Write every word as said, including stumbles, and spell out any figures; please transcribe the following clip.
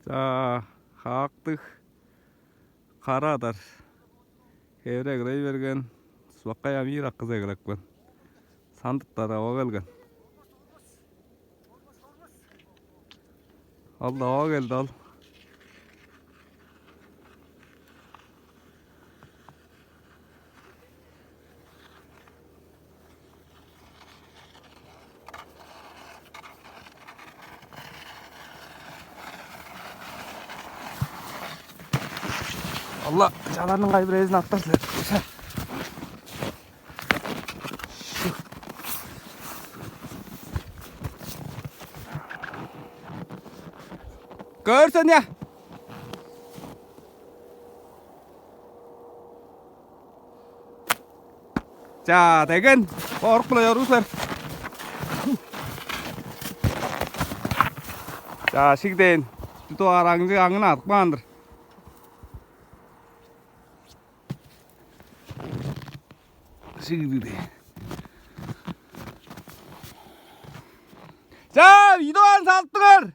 За, хаактыг кара адар. Хевире эгелей берген, субаккай ам ийи акызы эгелепкен. Сандыптар ава келген. Ол-даа ава келди ол. Алла, чаларның кайы бирээзин аттар силер. Көрсен я. За, деген, орук-биле чоруур силер. За, шигден. Тудугаар аңчы аңын адып каан-дыр. Шигди. За, видеону салыптыңар.